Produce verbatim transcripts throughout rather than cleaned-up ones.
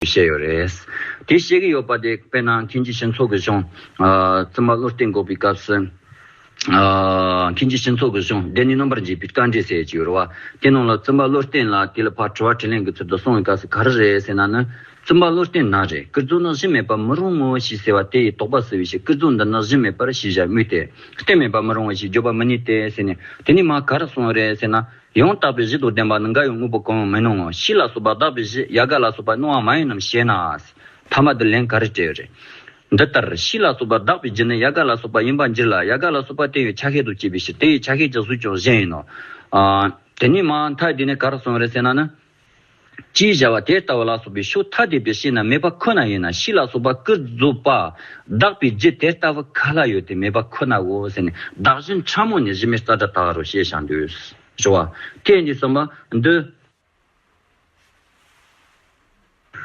བཤད་ཡོད་རེད། དེ་བཤད་ཀྱི་ཡོད་པ་དེ་དཔེར་ན་མཁན་ཆེན་ཞུན་ཚོགས་ཀྱི་གཞུང་། ཨ། བཙུན་པ་བློ་བརྟན་འགོག་པའི་སྐབས་སུ། ཨ། མཁན་ཆེན་ཞུན་ཚོགས་ཀྱི་གཞུང་སྡེ་སྣོད་རྣམ་པར་འབྱེད་པའི་དཀའ་འགྲེལ་ཟེར་གྱི་ཡོད་རེད་བ། དེ་ནང་ལ་བཙུན་པ་བློ་བརྟན་ལ་དེ་ལ་ཕར་དྲི་བ་དྲིས་ལན་གྱི་ཚུལ་དུ་གསུངས་པའི་སྐབས་སུ་ག་རེ་རེད་ཟེར་ན་ནི། བཙུན་པ་བློ་བརྟན་ན་རེ། ཀུན་རྫོབ་ནི་གཞི་མེད་པར་མི་རུང་ངོ་ཞེས་ཟེར་བ་དེ་ཡི་དོགས་པ་སེལ་བའི་ཕྱིར། ཀུན་རྫོབ་འདི་ནི་གཞི་མེད་པར་ཞེས་བྱར་སྨོས་ཏེ། གཏན་མེད་པར་མི་རུང་བ་ཞེས་བརྗོད་པར་མི་ནུས་ཏེ་ཟེར་ནས། དེ་ནི་མ་ག་རེ་གསུངས་རེད་ཟེར་ན། ཡང་དག་པའི་གཞི་དང་ལྡན་པ་ནི་འགའ་ཡང་དངོས་པོ་གང་ཡང་མི་སྣང་ངོ་། ཕྱིས་ལ་སོགས་པ་དག་པའི་གཞི་ཡལ་ག་ལ་སོགས་པ་སྣང་བ་མ་ཡིན་ནམ་ཞེ་ན། ཐ་མ་འདི་ལན་ག་རེ་སྤྲད་ཡོད་རེད། འདི་ལྟར་ཕྱིས་ལ་སོགས་པ་དག་པའི་རྒྱུ་ནི་ཡལ་ག་ལ་སོགས་པ་ཡིན་པར་འགྱུར་ལ། ཡལ་ག་ལ་སོགས་པ་དེ་ཡི་ཆ་ཤས་དང་བཅས་པའི་ཕྱིར་དེ་ཡི་ཆ་ཤས་ཀྱི་གཟུགས་ཀྱང་གཞན་ཡིན་ནོ། ཨ། དེ་ནས་མར་མཐའ་དེ་ནས་ག་རེ་གསུངས་རེད་ཟེར་ན་ནི། ཅེས་བྱ་བ་དེ་ལྟ་བུ་ལ་སོགས་པའི་ཕྱོགས་ཐ་དད་པའི་ཕྱིར་ན་མེད་པ་ཁོ་ན་ཡིན་ན། ཕྱིས་ལ་སོགས་པ་ཀུན་རྫོབ་པ་དག་པའི་རྒྱུ་དེ་ལྟ་བུ་ག་ལ་ཡོད་དེ་མེད་པ་ཁོ་ནའོ་ཟེར་ནས། བདག་གཞན་ཕྲ་མོ་ནས་གཞི་མེད་རྩ་བྲལ་ད་ག་རུ་ཞེས་བྱ་འདོད། ཞུ་བ། དེ་ཡིན་དུས་གསུམ་པ་འདི།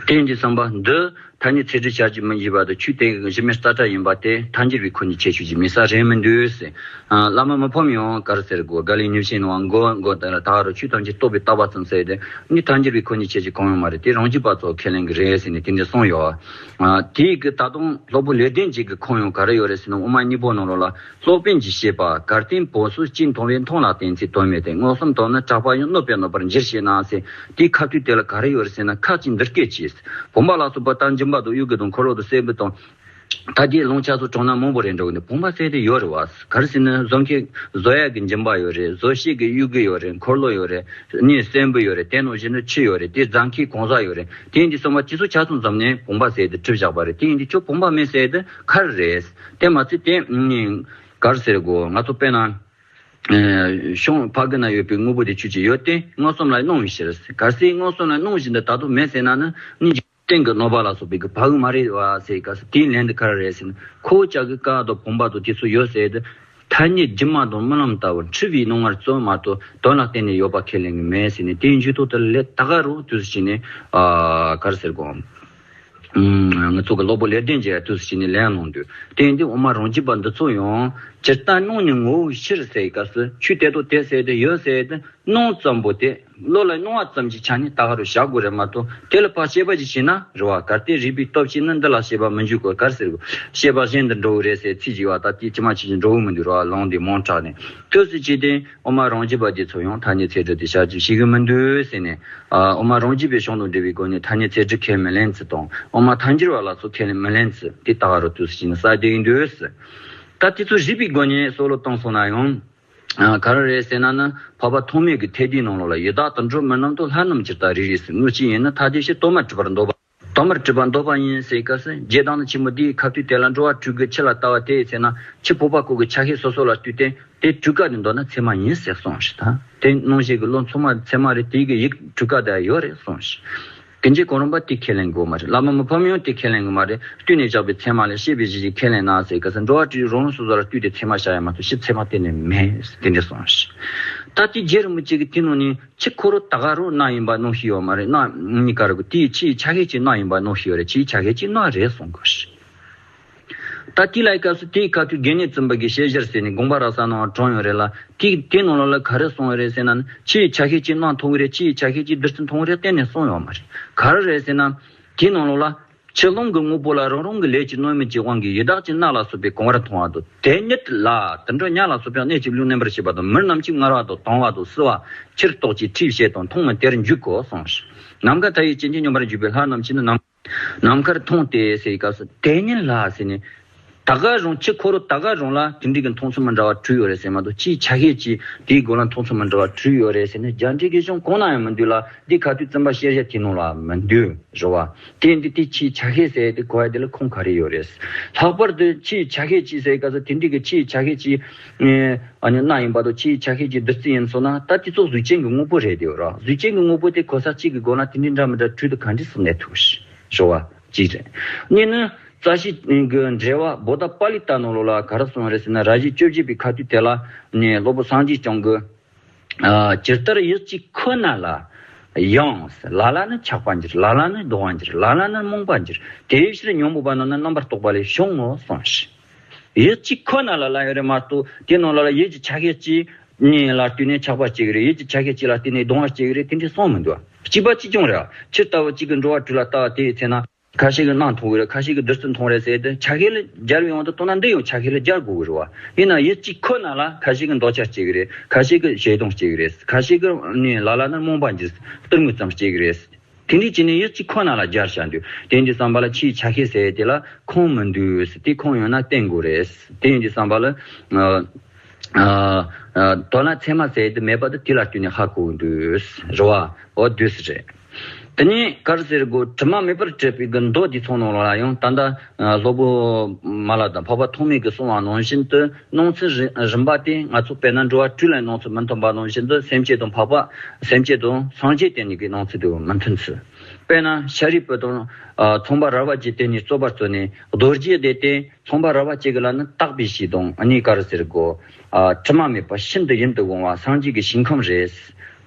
དེ་ཡིན་དུས་གསུམ་པ་འདི་ཐ་སྙད་ཚད་སྒྲུབ་བྱ་རྒྱུ་མི་འཇིག་པ་དང་ཆོས་དེ་གཞི་མེད་རྩ་བྲལ་ཡིན་པ་དེ་མཐའ་འགྱུར་བའི་ཁོ་ནས་ཁྱད་ཆོས་ཀྱི་མེད་ས་རེད་མི་འདུག་ཟེར། ཨ། བླ་མ་མི་ཕམ་ཡང་ག་རེ་ཟེར་དགོས། དགའ་ལྡན་མཉེས་བྱེད་ནང་མགོ་མགོ་དེ་ལ་ད་རུ་ཆོས་ཐམས་ཅད་རྟོགས་པས་བཏགས་པ་ཙམ་ཟེར་ཏེ། ནི་མཐའ་འགྱུར་བའི་ཁོ་ནས་ཁྱད་ཆོས་གང་ཡང་མ་རེད། དེ་རང་རྒྱུད་པ་ཚོ་ཁས་ལེན་གྱི་རེད་ཟེར་ནས་དེ་འདྲ་གསུངས་ཡོད། ཨ། དེའི་གི་ད་དུང་སློབ་དཔོན་ལེགས་ལྡན་འབྱེད་ཀྱི་ཁོངས་ཡང་ག་རེ་ཡོད་རེད་ཟེར་ན། དབུ་མ་སྙིང་པོ་ནང་ལོགས་ལ། སློབ་དཔོན་གྱིས་བཤད་པ། གལ་ཏེ་བུམ་སོགས་ཅི་མཐོང་བས། མཐོང་ལ་བརྟེན་ཚེ་དོན་མེད་དེ། མངོན་སུམ་དོན་ནི་གྲགས་པ་ཡང་། གནོད་པས་གནོད་པར་འགྱུར་ཞེ་ན་ཟེར། དེའི་ཁ་ཐུག་དེ་ལ་ག་རེ་ཡོད་རེད་ཟེར་ན། ཁ་ཅིག་འདི་སྐད་ཅེས། བུམ་པ་ལ་སོགས་པ་ལྟར་འཇིམ་པ་དང་དབྱུག་གུ་དང་འཁོར་ལོ་དང་སྲད་བུ་དང་། ཐ་དད་རླུང་ཆ་སོགས་གྲངས་ན་མང་པོ་རེ་འགྲོ་གི་འདུག་བུམ་པ་ཟེར་དེ་ཡོད་རེད་བ། ག་རེ་ཟེར་ན་བཟོ་མཁན་བཟོ་ཡག་གི་འཇིམ་པ་ཡོད་རེད། བཟོ་བྱེད་ཀྱི་དབྱུག་གུ་ཡོད་རེད། འཁོར་ལོ་ཡོད་རེད། ནི་སྲད་བུ་ཡོད་རེད། དེ་ནང་བཞིན་དུ་ཆུ་ཡོད་རེད། དེ་རྫ་མཁན་གང་ཟག་ཡོད་རེད། དེ་ཡིན་དུས་གསུམ་པ་དེ་ཚོ་ཆ་ཚང་འཛོམས་ནས་བུམ་པ་ཟེར་དེ་གྲུབ་བཞག་པ་རེད། དེ་ཡིན་དུས་ཁྱོད་བུམ་པ་མེད་ཟེར་དེ་ག་རེ་རེད། དེ་མ་ཚད་དེ་ནི་ག་རེ་ཟེར་དགོས། ང་ཚོ་དཔེར་ན། ཨ། ཤོང་ཕ་གི་ན་ཡོད་པའི་དངོས་པོ་དེ་ཆོས་ཅན་ཡོད་དེ། མངོན་སུམ་ལ་སྣང་བའི་ཕྱིར། གལ་སྲིད་མངོན་སུམ་ལ་སྣང་བཞིན་དུ་ད་དུང་མེད་ཟེར་ན་ནི། སྙིང་རྗེ་སྟེང་གི་གནོད་པ་ལ་སོགས་པའི་གི་ཕ་གི་མ་རེད་བ་ཟེར། གལ་སྲིད་དེའི་ལན་དུ་ག་རེ་རེད་ཟེར་ན། ཁོ་བོ་ཅག་གི་ཀ་དང་བུམ་པ་དང་དེ་ཚོ་ཡོད་ཟེར་དུས། ཐ་སྙད་སྒྱུ་མ་དང་རྨི་ལམ་ལྟ་བུར་འཁྲུལ་བའི་སྣང་ངར་ཙམ་མ་གཏོགས་དོན་ལ་བརྟེན་ནས་ཡོད་པ་ཁས་ལེན་གི་མེད་ཟེར་ནས། དེའི་མཇུག་ཐོག་ཏུ་ལས་ད་ག་རུ་དུས་སུ་བྱས་ནས། ཨ། ག་རེ་ཟེར་དགོས། ཨུམ། ང་ཚོ་གི་སློབ་དཔོན་ལེགས་ལྡན་འབྱེད་དུས་སུ་བྱས་ནས་ལན་གནང་འདུག་དེ་ཡིན་དུས་དབུ་མ་རང་རྒྱུད་པ་འདི་ཚོ་ཡང་ཇི་ལྟར་སྣང་ནས་ངོ་བོའི་ཕྱིར་ཟེར་བའི་སྐབས་སུ། ཆོས་དེ་དང་དེ་ཟེར་དེ་ཡོད་ཟེར་དེ་སྣང་ཙམ་པོ་དེ་བློ་ལ་སྣང་བ་ཙམ་གྱི་ཆ་ནས་ད་ག་རུ་བཞག་དགོས་རེད་མ་གཏོགས། དེ་ལ་ཕར་དཔྱད་པ་ཅིག་བྱས་ན་རེད་བ། གལ་ཏེ་རིགས་པའི་སྟོབས་ཀྱིས་ནི་འདི་ལ་དཔྱད་པ་མི་འཇུག་གོ། ག་རེ་ཟེར་དགོས། དཔྱད་པ་གཞན་དུ་འགྲོ་གི་རེད་ཟེར་ཚིག་ཅིག་བ། ད་དེ་ཇི་མ་ཇི་བཞིན་འགྲོ་གི་མི་འདུག་རེད་བ། ལུང་དེ་མང་དྲགས་ནས། དུས་སུ་བྱས་ཏེ་དབུ་མ་རང་རྒྱུད་པ་དེ་ཚོ་ཡང་ཐ་སྙད་ཚད་སྒྲུབ་དེ་བྱ་རྒྱུ་ཞིག་གི་མི་འདུག་ཟེར་ནས། ཨ། དབུ་མ་རང་རྒྱུད་པའི་གཞུང་དང་འབྲེལ་བའི་སྒོ་ནས་ཐ་སྙད་ཚད་སྒྲུབ་ཁས་མི་ལེན་ཚུལ་དང་། དབུ་མ་ཐལ་འགྱུར་བ་ལ་སོགས་ཁས་ལེན་མི་ལེན་ཚུལ་དེ་ད་ག་རུ་དུས་སུ་བྱས་ནས་གསལ་བསྡད་ཡིན་འདུག་ཟེར། ད་དེ་ཚོ་རིགས་པའི་སྒོ་ནས་བསམ་བློ་བཏང་སོང་ན་ཡང་། ཨ། ག་རེ་རེད་ཟེར་ན་ནི། འཕགས་པ་ཐོགས་མེད་ཀྱི་ཐེག་བསྡུས་ནང་ལོགས་ལ། ཡི་དྭགས་དུད་འགྲོ་མི་རྣམས་དང་། ལྷ་རྣམས་ཇི་ལྟར་རིགས་རིགས་སུ། དངོས་གཅིག་ཡིན་ནི་ཐ་དད་ཕྱིར། དོན་མ་གྲུབ་པར་འདོད་པ། དོན་མ་གྲུབ་པར་འདོད་པ་ཡིན་ཟེར་སྐབས་སུ། རྗེ་བདག་ཉིད་ཆེན་པོ་འདིའི་ཁ་ཐུག་དེ་ལ་འགྲོ་བ་སྤྲུལ་སྐུའི་ཆོས་ལ་ལྟ་བ་དེ་ཡི་ཚེ་ན་ཁྱི་ཕོ་བ་ཁོ་གི་ཆ་ཤས་སོ་སོ་ལ་ལྟོས་ཏེ། དེ་སྤྲུལ་སྐུ་དེ་འདོད་ན་ཚད་མ་ཡིན་ཟེར་གསུངས་ཤིག་ད་དེ་སྣང་ཞེན་གྱི་བློ་མཚུངས་མ་ཚད་མ་རེད། དེའི་གི་ཡིག་སྤྲུལ་སྐུ་དེ་ཡོད་རེད་གསུངས་ཤིག་དེ་འཇིག་གོ་རིམ་པ་དེ་ཁས་ལེན་དགོས་མ་རེད། བླ་མ་མི་ཕམ་ཡང་དེ་ཁས་ལེན་དགོས་མ་རེད། བསྟོད་ནས་བཞག་པའི་ཚད་མ་ལས་བཤད་པའི་གཞི་ཞིག་ཁས་ལེན་ན་ཟེར་སྐབས་སུ། འགྲོ་བ་སྤྲུལ་རང་རང་སོ་སོ་ལ་ལྟོས་ཏེ་ཚད་མ་བྱ་ཡ་མ་གཏོགས་ཕྱི་ཚད་མ་གཏན་ནས་མེད་ཟེར་དེ་འདྲ་གསུངས་ཤིག་ད་དེ་རྗེ་རིན་པོ་ཆེ་གི་དེ་ནང་ནས། ཁྱི་ཁོ་རང་ད་ག་རང་གནག་ཡིན་པ་སྣང་གི་ཡོད་མ་རེད། གནག་གཉིས་ཀ་རང་གི་དེའི་ཕྱིའི་ཆ་ཤས་ཅིག་གནག་ཡིན་པ་སྣང་གི་ཡོད་རེད། ཕྱིའི་ཆ་ཤས་ཅིག་གནག་རེད་གསུང་གི་རེད། ད་དེ་ལ་སྐབས་སུ་དེའི་ཁ་ཐུག་དགེ་བསྙེན་བཙུན་པ་གི་ཞལ་བཞེར་ཟེར་ནས་དགོངས་པ་རབ་གསལ་ནང་དྲངས་ཡོད་རེད་ལ། དེ་དེ་ནང་ལོགས་ལ་ག་རེ་གསུངས་ཡོད་རེད་ཟེར་ན། ཕྱིའི་ཆ་ཤས་ཅིག་གནག་མཐོང་གི་རེད། ཕྱིའི་ཆ་ཤས་ཅིག་བདུད་རྩི་མཐོང་གི་རེད། གཏན་ནས་གསུངས་ཡོད་མ་རེད། ག་རེ་རེད་ཟེར་ན། དེ་ནང་ལོགས་ལ། ཕྱི་རླུང་གི་དངོས་པོ་ལ་རང་རང་གི་ལས་ཀྱི་སྣོད་མེད་ཀྱི་དབང་གིས་ཡི་དྭགས་ཀྱི་གནག་ལ་སོགས་པའི་གོང་བར་མཐོང་བ་དང་། དེ་ཉིད་ལ་དུད་འགྲོ་ཉ་ལ་སོགས་པའི་གནས་ཀྱི་ལུས་མནན་པར་བྱེད་པ་དང་། མི་རྣམས་ཀྱིས་ངར་བ་དང་དང་བ་དང་བསིལ་བ་ཕྱིར་རྟོག་ཅིང་ཁྲོས་བྱེད་དང་། མཐོང་ངོ་དེར་འཇུག་གོ་གསུངས་ཤིག་ནམ་མཁའ་མཐའ་ཡས་སྐྱེ་མཆེད་སྙོམས་པར་འཇུག་པའི་ལྷ་རྣམས་ཀྱིས་ནི་ནམ་ནམ་མཁར་མཐོང་སྟེ་ཟེར་བའི་སྐབས་སུ། དེ་ཉིད་ལ་ཟེར་ནས། ད་ག་རང་ཁྱི་ཁོ་རང་ད་ག་རང་ལ་དེ་འདྲའི་གི་མཐོང་ཚུལ་མི་འདྲ་བ་གྲུབ་ཡོད་རེད་ཟེར་མ་གཏོགས། ཕྱིའི་ཆ་ཤས་ཀྱིས་དེའི་སྒོ་ལ་མཐོང་ཚུལ་མི་འདྲ་བ་གྲུབ་ཡོད་རེད་ཟེར་ནས་རྒྱ་འགྲེལ་གྱི་གཞུང་གང་ན་ཡང་མི་འདུག་ལ། འདི་ཁ་ཐུག་བཙུན་པ་ཞལ་བཞེར་དེ་ནང་ལ་མི་འདུག་རེད་བ། དེ་འདི་དེ་ཕྱིའི་ཆ་ཤས་ཟེར་དེ་གོ་ཡ་དེ་ལ་ཁུངས་ག་རེ་ཡོད་རེད། ལྷག་པར་དུ་ཕྱིའི་ཆ་ཤས་ཀྱིས་ཟེར་སྐབས་སུ། དེ་འདྲའི་གི་ཕྱིའི་ཆ་ཤས་ཀྱིས་ཨ་ནི་གནག་ཡིན་པ་དང་། ཕྱིའི་ཆ་ཤས་ཀྱིས་བདུད་རྩི་ཡིན་སོང་ན། ད་དེ་ཚོ་གཟུགས་ཅན་གྱི་དངོས་པོ་རེད་དེ་ར། གཟུགས་ཅན་གྱི་དངོས་པོ་དེ་གོ་ས་གཅིག་གི་སྒོ་ན་དེ་འདྲའི་འདྲ་མི་འདྲ་གྲུབ་དུས་ག་འདྲས་སུ་གནས་ཐུབ་ཤིག་རེད་བ། གཅིག་རེད། གཉིས་ནི། རྩ་ཤེའི་གི་འགྲེལ་པ་བོ་དྷ་པཱ་ལི་ཏ་ནང་ལོགས་ལ་ག་རེ་གསུངས་རེད་ཟེར་ན། ར་བཞི་བཅོ་བརྒྱད་པའི་ཁ་ཐུག་དེ་ལ་ནི་སློབ་དཔོན་སངས་རྒྱས་བསྐྱངས་ཀྱིས། ཨ། ཇི་ལྟར་ཡིད་ཀྱི་ཁོ་ན་ལ་ཡང་ཟེར། ལ་ལ་ནི་ཆགས་པ་འགྱུར། ལ་ལ་ནི་ལྡང་བ་འགྱུར། ལ་ལ་ནི་རྨོངས་པ་འགྱུར། དེའི་ཕྱིར་སྙིང་པོ་པ་རྣམས་ནི་རྣམ་པར་རྟོག་པ་ལས་བྱུང་ངོ་གསུངས་ཤིག་ཡིད་ཀྱི་ཁོ་ན་ལ་ལ་ཡོད་རེད་མ་གཏོགས། དེ་ནང་ལ་ལ་ཡིད་ཀྱི་ཆ་ཤས་གཅིག་གཉིས་ལ་ལྟོས་ནས་ཆགས་པ་སྐྱེ་གི་རེད། ཡིད་ཀྱི་ཆ་ཤས་གཅིག་ལ་ལྟོས་ནས་ལྡང་བ་སྐྱེ་གི་རེད། དེ་འདྲས་གསུངས་མི་འདུག་གཅིག་པ་གཅིག་རྐྱང་རེད། ཁྱི་ལྟ་བུ་གཅིག་གིས་འགྲོ་བ་དྲུག་ལ་ལྟ་བ་དེའི་ཚེ་ན། ཁ་ཤས་ཀྱིས་གནག་མཐོང་གི་རེད། ཁ་ཤས་ཀྱིས་བདུད་རྩི་མཐོང་རེད་ཟེར་ཏེ། ཆ་ཤས་ལ་སྦྱར་བའི་དབང་དུ་བཏང་ན་འདི་ཡང་ཆ་ཤས་ལ་སྦྱར་དགོས་ཀྱི་རེད་བ། ཡིན་ན་ཡུལ་གཅིག་ཁོ་ན་ལ་ཁ་ཤས་ཀྱིས་འདོད་ཆགས་སྐྱེ་གི་རེད། ཁ་ཤས་ཀྱིས་ཞེ་སྡང་སྐྱེ་གི་རེད། ཁ་ཤས་ཀྱིས་ནི་ལ་ལ་ན་རྨོངས་པ་འགྱུར། གཏི་མུག་ཙམ་སྐྱེ་གི་རེད། དེ་འདྲའི་བྱས་ནས་ཡུལ་གཅིག་ཁོ་ན་ལ་སྦྱར་བྱ་འདུག་དེ་འདྲའི་བསམ་པ་ལ་ཆེའི་ཆ་ཤས་ཟེར་དེ་ལ་ཁུངས་མི་འདུག་དེ་ཁུངས་ཡོད་ན་བསྟན་དགོས་རེད། དེ་ཡིན་དུས་བསམ་པ་ལ། ཨ། ཨ། ཨ། དོན་ལ་མཚན་མ་ཟེར་དེ་མེད་པ་དེ་དེ་ལ་བརྟེན་ནས་ཧ་གོ་འདུག་རེད་བ། འོ་དུས་སུ་རེད། དེ་ནས་ག་རེ་ཟེར་དགོས། དྲི་མ་མེད་པར་བྲལ་བའི་གི་མདོ་འདི་ཚོ་ནང་ལ་ཡང་ད་ལྟ་ཨ་སློབ་དཔོན་མ་ལ་དང་འཕགས་པ་ཐོགས་མེད་ཀྱིས་གསུངས་པ་ནང་བཞིན་དུ། སྣང་ཚུལ་རི་རིམ་པ་དེ་ང་ཚོ་དཔེར་ན་འགྲོ་བ་དྲུག་ལ་སྣང་ཚུལ་མི་མཐུན་པ་ནང་བཞིན་དུ། སེམས་བསྐྱེད་དང་འཕགས་པ། སེམས་བསྐྱེད་དང་སངས་རྒྱས་དེ་གཉིས་ཀྱི་སྣང་ཚུལ་དེ་མི་མཐུན་ཚུལ། དཔེར་ན་ཤཱ་རིའི་བུ་དང་ཨ་ཚངས་པ་རཱ་བ་གིས་དེ་གཉིས་རྩོད་པར་རྩོད་ནས་རྡོ་རྗེ་བཟླས་ཏེ། ཚངས་པ་རཱ་བ་གཅིག་གི་ལ་ནི་དག་པའི་གཞི་དང་། ཨ་ནི་ག་རེ་ཟེར་དགོས། ཨ་དྲི་མ་མེད་པ་ཤིན་ཏུ་ཡིད་དུ་འོང་བ་སངས་རྒྱས་ཀྱི་ཞིང་ཁམས་རེད།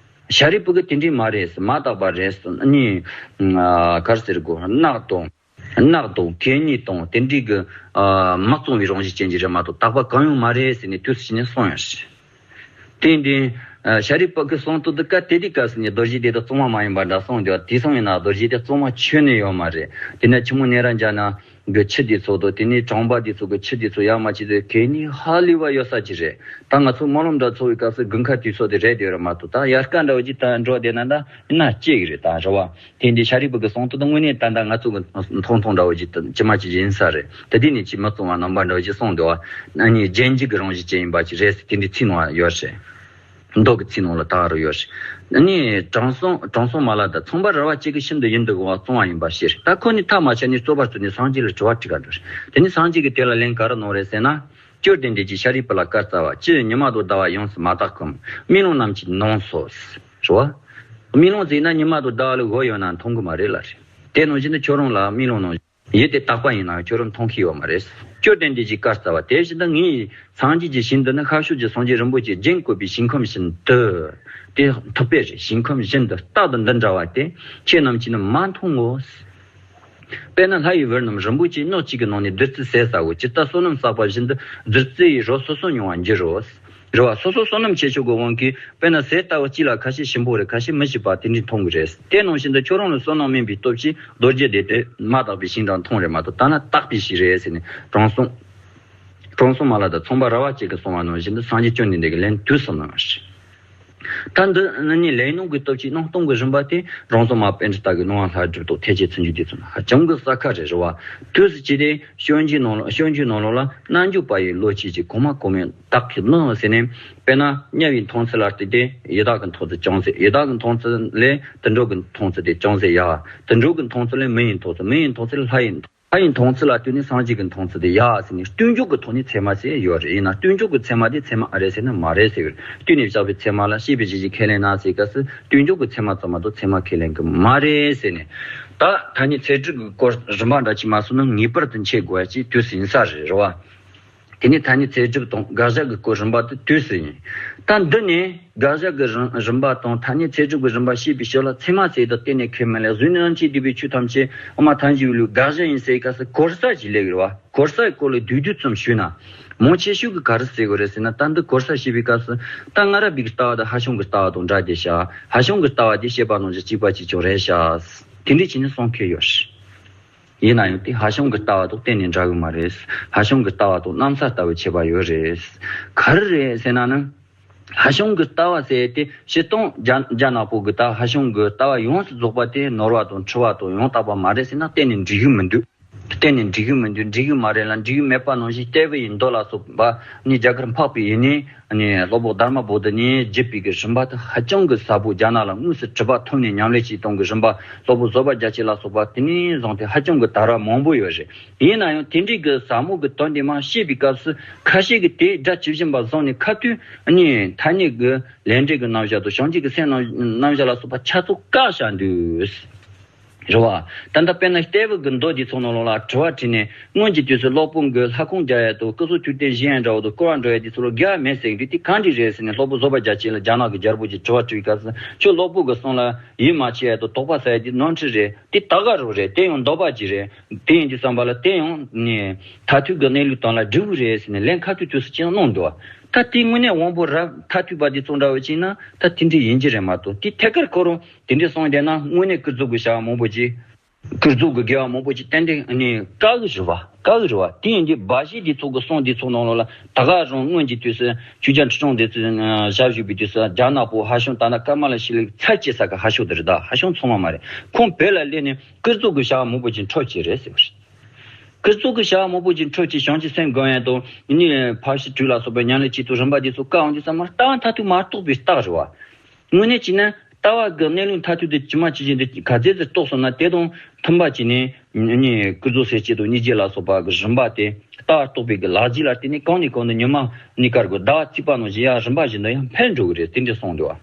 ཤཱ་རིའི་བུ་གིས་དེ་འདྲའི་མ་རེད། མ་དག་པ་རེད། ཨ་ནི་ཨ་ག་རེ་ཟེར་དགོས། རྣག་དང་། རྣག་དང་གད་སྙིགས་དང་དེ་འདྲའི་གི་ཨ་མ་གཙང་བའི་རང་བཞིན་ཅན་གྱི་རེད་མ་གཏོགས་དག་པ་གང་ཡང་མ་རེད་ཟེར་ནས་དུས་སུ་ཕྱིན་ནས་གསུངས་ཡོད་རེད། དེ་འདྲའི་ཨ་ཤཱ་རིའི་བུ་གི་གསུང་དུ་འདི་སྐབས་དེ་དུས་སྐབས་སུ་ནི་རྡོ་རྗེ་གདན་དུ་གཙང་མ་མ་ཡིན་པ་འདྲ་གསུངས་འདུག་དེ་སོང་ཡིན་ན་རྡོ་རྗེ་གདན་གཙང་མ་ཁྱོན་ནས་ཡོད་མ་རེད། དེ་ནས་ཆུ་མོ་ནེ་ར་ཛ་ན་གི་ཆུ་དེ་ཚོ་དང་། དེ་ནས་གྲོང་པ་དེ་ཚོ་གི་ཆུ་དེ་ཚོ་ཡར་མར་བྱས་ཏེ་གད་སྙིགས་ཧ་ལས་པ་ཡོད་ས་ཅིག་རེད། ད་ང་ཚོ་སྨོན་ལམ་འདྲ་ཚོགས་པའི་སྐབས་སུ་དགུན་ཁ་དུས་ཚོད་དེ་རེད་དེ་རེད་མ་གཏོགས། ད་དབྱར་ཁ་འདྲ་བོ་ཅིག་ད་འགྲོ་བསྡད་ན་ད་ཡིན་ན་སྐྱེ་གི་རེད། ད་རེད་བ། དེ་འདྲའི་ཤཱ་རིའི་བུ་གི་གསུང་དུ་ད་དངོས་གནས་ད་ལྟ་ང་ཚོ་གི་མཐོང་མཐོང་འདྲ་བོ་ཅིག་ད་ཇི་མ་ཇི་བཞིན་ཡིན་ས་རེད། དེ་དུས་ནས་ཅིག་མ་གཙང་བ་རྣམ་པ་འདྲ་བོ་ཅིག་གསུངས་འདུག་བ། ཨ་ནི་རྗེས་འཇུག་གི་རང་བཞིན་ཅན་ཡིན་པ་ཅིག་རེད་ཟེར་དེ་འདྲའི་ཚིག་ནང་ཡོད་རེད། མདོ་གི་ཚིག་ནང་ལ་ད་རུ་ཡོད་རེད། ཨ་ནི་དྲང་སྲོང་དྲང་སྲོང་མ་ལ་དང་ཚངས་པ་རཱ་བ་གཅིག་གིས་ཤིན་ཏུ་ཡིད་དུ་འོང་བ་གཙང་བ་ཡིན་པ་ཤེས། ད་ཁོ་ནི་ཐག་མ་ཆད་ནས་རྩོད་པར་རྩོད་ནས་སངས་རྒྱས་ལ་དྲི་བ་དྲི་ག་འགྲོ་རེད། དེ་ནས་སངས་རྒྱས་ཀྱིས་དེ་ལ་ལན་ག་རེ་གནང་རེད་ཟེར་ན། ཅོད་ལྡན་འདས་ཀྱིས་ཤཱ་རིའི་བུ་ལ་བཀའ་སྩལ་པ། ཅི་ཡང་ཉི་མ་དང་ཟླ་བ་ཡོངས་སུ་མ་དག་གམ། རྨི་ལམ་རྣམས་ཀྱིས་ནོངས་སོ། རེད་བ། རྨི་ལམ་ཟེར་ན་ཉི་མ་དང་ཟླ་བ་ལ་འོད་ཡོད་ན་མཐོང་གི་མ་རེད་ལ་རེད། དེ་ནང་བཞིན་དུ་ཁྱོད་རང་ལ་རྨི་ལམ་ནང་ཡིད་དེ་དག་པ་ཡིན་ན་ཁྱོད་རང་མཐོང་མཁན་ཡོད་མ་རེད། ཅོད་ལྡན་འདས་ཀྱིས་བཀའ་སྩལ་པ། དེ་བཞིན་དུ་ངས་སངས་རྒྱས་ཀྱི་ཞིང་དུ་ནི་ཤར་ཕྱོགས་ཀྱི་སངས་རྒྱས་རིན་པོ་ཆེ་རྒྱན་བཀོད་པའི་ཞིང་ཁམས་བཞིན་དུ། དེ་ཐུབ་པས་རེད། ཞིང་ཁམས་བཞིན་དུ་རྟག་ཏུ་འདི་འདྲ་བ་དེ་ཁྱེད་རྣམས་ཀྱིས་ནི་མ་མཐོང་ངོ་། དཔེར་ན་ལྷ་ཡི་བུ་རྣམས་རིན་པོ་ཆེའི་སྣོད་གཅིག་གི་ནང་ནས་བདུད་རྩི་ཟས་ཟ་བོ། ཇི་ལྟར་བསོད་ནམས་བསགས་པ་བཞིན་དུ་བདུད་རྩི་ཡི་རོ་སོ་སོར་མྱོང་བར་འགྱུར་རོ། རེད་བ། སོ་སོ་བསོད་ནམས་ཆེ་ཆུང་གི་དབང་གིས་དཔེར་ན་ཟས་ལྟ་བུ་གཅིག་ལ་ཁ་ཤས་ཞིམ་པོ་རེད། ཁ་ཤས་མི་ཞིམ་པ་དེ་འདྲའི་མཐོང་གི་རེད། དེ་ནང་བཞིན་དུ་ཁྱོད་རང་ལ་བསོད་ནམས་དམན་པའི་སྟོབས་ཀྱིས་རྡོ་རྗེ་གདན་དེ་མ་དག་པའི་ཞིང་འདྲ་མཐོང་རེད་མ་གཏོགས་ད་ལྟ་དག་པའི་ཞིང་རེད་ཟེར་ནས་དྲང་སྲོང་། དྲང་སྲོང་མ་ལ་དང་ཚངས་པ་རཱ་བ་གཅིག་གིས་གསུངས་པ་ནང་བཞིན་དུ་སངས་རྒྱས་བཅོམ་ལྡན་འདས་ཀྱིས་ལན་དུས་སུ་གནང་བ་རེད། ད་འདི་ནི་ནི་ལས་སྣང་གི་སྟོབས་ཀྱིས་སྣང་སྟོང་གི་རིམ་པ་དེ་རང་བྱུང་མ་པཎྜི་ཏ་གི་སྣང་བ་ལྷ་སྒྲུབ་ཐོག་ཐེག་ཆེན་ཚུལ་འཇུག་དེ་ཚོ་ནི་ཧ་ཅང་གི་གསལ་ཁ་རེད། རེད་བ། དུས་སུ་ཅི་སྟེ་སྤྱོད་འཇུག་ནང་ལ་སྤྱོད་འཇུག་ནང་ལོགས་ལ་རྣལ་འབྱོར་པ་ཡི་བློ་སྐྱེད་ཀྱི་གོང་མ་གོང་མའི་བདག་གི་མི་ཟེར་ནས། དཔེར་ན་དམྱལ་བའི་མཐོང་ཚུལ་ལ་བརྟེན་ཏེ་ཡི་དྭགས་ཀྱི་མཐོང་ཚུལ་ཅུང་ཟད། ཡི་དྭགས་ཀྱི་མཐོང་ཚུལ་ལས་དུད་འགྲོ་གི་མཐོང་ཚུལ་དེ་ཅུང་ཟད་ཡར། དུད་འགྲོ་གི་མཐོང་ཚུལ་ལས་མི་ཡི་མཐོང་ཚུལ། མི་ཡི་མཐོང་ཚུལ་ལས་ལྷ་ཡི། ལྷ་ཡི་མཐོང་ཚུལ་ལ་ལྟོས་ནས་སངས་རྒྱས་ཀྱི་མཐོང་ཚུལ་དེ་ཡར་ཟེར་ནས་སྟོང་འཇོག་གི་ཐོག་ནས་ཚད་མ་ཟེར་ཡོད་རེད། ཡིན་ན་སྟོང་འཇོག་གི་ཚད་མ་དེ་ཚད་མ་ཨ་རེད་ཟེར་ན་མ་རེད་ཟེར་བར། བསྟུན་ནས་བཞག་པའི་ཚད་མ་ལ་ཤེས་པའི་གཞི་གིས་ཁས་ལེན་ན་ཟེར་སྐབས་སུ་སྟོང་འཇོག་གི་ཚད་མ་ཙམ་མ་གཏོགས་ཚད་མ་ཁས་ལེན་གྱི་མ་རེད་ཟེར་ནས། ད་ཐ་སྙད་ཚད་གྲུབ་ཀྱི་སྐོར་རིམ་པ་འདྲ་ཅིག་མ་སོང་ན་ངེས་པར་དུ་འཆད་དགོས་ཡ་ཅིག་དུས་སུ་ཡིན་ས་རེད། རེད་བ། དེ་ནས་ཐ་སྙད་ཚད་གྲུབ་དང་དགག་བཞག་གི་སྐོར་རིམ་པ་དེ་དུས་སུ་ཡིན། ད་འདི་ནས་དགག་བཞག་གི་རིམ་རིམ་པ་དང་ཐ་སྙད་ཚད་གྲུབ་ཀྱི་རིམ་པ་ཤེས་པའི་ཕྱིར་ལ་ཚད་མ་ཟེར་དུ་གཏན་ནས་ཁས་མི་ལེན། གཟུགས་ནས་རྣམ་མཁྱེན་བསྡུས་པའི་ཆོས་ཐམས་ཅད་དབུ་མ་ཐལ་འགྱུར་བའི་ལུགས་དགག་བཞག་ཡིན་ཟེར་སྐབས་སུ་གོ་ས་ཅིག་སླེབས་ཡོད་རེད་བ། གོ་སའི་སྐོར་ལ་བསྡུས་བསྡུས་ཙམ་ཞུས་ན། མང་ཆེ་ཤོས་ཀྱིས་ག་རེ་ཟེར་དགོས་རེད་ཟེར་ན། ད་འདི་གོ་ས་ཤེས་པའི་སྐབས་སུ་ད་སྔ་རབས་པའི་ལྟ་བ་དང་ཧ་ཤང་གི་ལྟ་བ་དང་འདྲ་བསྡད་ཤག་ཧ་ཤང་གི་ལྟ་བ་དེ་བཤད་པ་ནང་བཞིན་གཅིག་པ་གཅིག་རྐྱང་རེད་ཤག་དེ་འདྲས་བྱས་ནས་གསུང་མཁན་ཡོད་རེད། ཡིན་ན་ཡང་དེ་ཧ་ཤང་གི་ལྟ་བ་དང་གཏན་ནས་འདྲ་གི་མ་རེད། ཧ་ཤང་གི་ལྟ་བ་དང་གནམ་ས་ལྟ་བུའི་ཁྱད་པར་ཡོད་རེད། ག་རེ་རེད་ཟེར་ན་ནི། ཧ་ཤང་གི་ལྟ་བ་ཟེར་དེ་སྤྱིར་བཏང་རྒྱ་རྒྱ་ནག་པོ་གི་ལྟ་བ། ཧ་ཤང་གི་ལྟ་བ་ཡོངས་སུ་རྫོགས་པ་དེ་ནོར་བ་དང་འཁྲུལ་བ་དང་ཡང་དག་པ་མ་རེད་ཟེར་ན་གཏན་ནས་འགྲིག་གི་མི་འདུག་གཏན་ནས་འགྲིག་གི་མི་འདུག་འགྲིག་གི་མ་རེད་ལ། འགྲིག་གི་མེད་པ་ནང་བཞིན་ལྟ་བུ་ཡི་མདོ་ལ་སོགས་པ་ནི་རྒྱ་གར་འཕགས་པའི་ཡུལ་ནས་ནི་སློབ་དཔོན་དྷརྨ་བོ་དྷི་ནས་བརྒྱུད་པའི་གི་རིམ་པ་དེ་ཧ་ཅང་གི་ཟབ་པོ། རྒྱ་ནག་ལ་དངོས་སུ་གྲུབ་པ་ཐོབ་ནས་ཉམས་ལེན་བྱེད་སྟངས་ཀྱི་རིམ་པ། སློབ་དཔོན་བཟོད་པ་རྒྱ་མཚོ་ལ་སོགས་པ་དེ་ནས་བཟུང་སྟེ་ཧ་ཅང་གི་དར་བ་མང་པོ་ཡོད་རེད། ཡིན་ན་ཡང་དེ་འདྲའི་གི་ཟབ་མོ་གི་དོན་དེ་མར་བཤད་པའི་སྐབས་སུ་ཁ་ཤས་ཀྱིས་དེ་སྒྲ་ཇི་བཞིན་པ་བཟུང་ནས་ཁ་ཐུག་ནི་ཐ་སྙད་ཀྱི་ལས་འབྲས་ཀྱི་རྣམ་གཞག་དང་བྱང་ཆུབ་ཀྱི་སེམས་རྣམ་རྣམ་གཞག་ལ་སོགས་པ་ཆ་ཚང་བཀག་བཞག་འདུག་རེད་བ། ད་ལྟ་དཔེར་ན་ལྟ་བུ་གི་མདོ་འདི་ཚོ་ནང་ལོགས་ལ་དྲི་བ་དྲིས་ནས་སྔོན་གྱི་དུས་སུ་སློབ་དཔོན་གྱིས་ལྷ་ཁང་རྒྱག་ཡ་དང་སྐུ་གསུང་ཐུགས་རྟེན་བཞེངས་ཡ་འདྲ་བོ་དང་བསྐོར་བ་འགྲོ་ཡ་འདི་ཚོ་ལ་དགེ་བ་མེད་ཟེར་གི་འདུག་དེ་གང་འདྲ་རེད་ཟེར་ནས་སློབ་དཔོན་བཟོད་པ་རྒྱ་མཚོ་ལ་རྒྱ་ནག་གི་རྒྱལ་པོ་གྱིས་དྲི་བ་དྲིས་པའི་སྐབས་སུ། ཁྱོད་སློབ་དཔོན་གྱི་གསུང་ལ་ཡིད་མ་ཆེས་ཡ་དང་དོགས་པ་ཟ་ཡ་འདི་ནོར་འཁྲུལ་རེད། དེ་ད་ག་རང་རེད། དེ་ཡང་འདོད་པ་ཅིག་རེད། དེ་ཡིན་དུས་ཙམ་པ་ལ་དེ་ཡང་ནི་མཐར་ཐུག་གི་གནས་ལུགས་དོན་ལ་འགྲིག་གི་རེད་ཟེར་ནས་ལན་ཁ་ཐུག་དུས་སུ་ཅི་ཡང་གནང་འདུག་ད་དེ་དངོས་གནས་དབང་པོ་རབ་མཐར་ཐུག་པ་དེ་ཚོ་འདྲ་བོ་ཅིག་ན་ད་དེ་འདྲ་ཡིན་གྱི་རེད་མ་གཏོགས། དེ་ཐད་ཀར་ཁོ་རང་དེ་འདྲ་སོང་བསྡད་ན་དངོས་གནས་ཀུན་རྫོབ་ཀྱི་བྱ་བ་མང་པོ་ཅིག་ཀུན་རྫོབ་ཀྱི་དགེ་བ་མང་པོ་ཅིག་ཏན་ཏན་ནི་དཀའ་གི་རེད་བ། དཀའ་གི་རེད་བ། དེ་ཡིན་དུས་སྦ་བཞེད་དེ་ཚོ་གི་གསུང་དེ་ཚོ་ནང་ལོགས་ལ་ད་ག་རང་སྔོན་གྱི་དུས་སུ་ཆོས་རྒྱལ་ཁྲི་སྲོང་ལྡེ་བཙན་ཞབས་ཞུས་པའི་དུས་སུ་རྒྱ་ནག་པོ་ཧ་ཤང་ད་ནི་ཀ་མ་ལ་ཤཱི་ལའི་ཚབ་བྱེད་ས་གི་ཧ་ཤང་དེ་རེད། ད་ཧ་ཤང་ཚང་མ་མ་རེད། ཁོང་བོད་ལ་སླེབས་ནས་ཀུན་རྫོབ་ཀྱི་བྱ་བ་མང་པོ་ཅིག་འཕྲོ་བྱས་རེད་ཟེར་བ་རེད། ཀུན་རྫོབ་ཀྱི་བྱ་བ་མང་པོ་ཅིག་འཕྲོ་བྱས། བྱང་ཆུབ་སེམས་སྒོམ་ཡས་དང་ནི་འཕགས་པའི་སྤྲུལ་ལ་སོགས་པའི་ཉམས་ལེན་བྱེད་ཚུལ་རིམ་པ་དེ་ཚོ་བཀའ་འོང་དུས་ཙམ་མར་ལྟ་བ་མཐར་ཐུག་མ་རྟོགས་པའི་རྟགས་རེད་བ། དངོས་གནས་བྱས་ན་ལྟ་བ་གི་གནས་ལུགས་མཐར་ཐུག་དེ་ཇི་མ་ཇི་བཞིན་དུ་ག་ཚད་ཙམ་རྟོགས་སོང་ན་དེ་དང་མཐུན་པ་བྱས་ནས་ནི་ཀུན་རྫོབ་སེམས་བསྐྱེད་དང་སྙིང་རྗེ་ལ་སོགས་པ་གི་རིམ་པ་དེ་ལྟ་བ་རྟོགས་པའི་གི་ལག་རྗེས་ལ་བརྟེན་ནས་གང་ནས་གང་དུ་ཉི་མ་གཉིས་ཀར་གི་ཟླ་བ་བརྩིགས་པ་ནང་བཞིན་ཡང་རིམ་པ་བཞིན་དུ་ཡང་འཕེལ་འགྲོ་གི་རེད། དེ་འདྲ་གསུངས་འདུག་བ།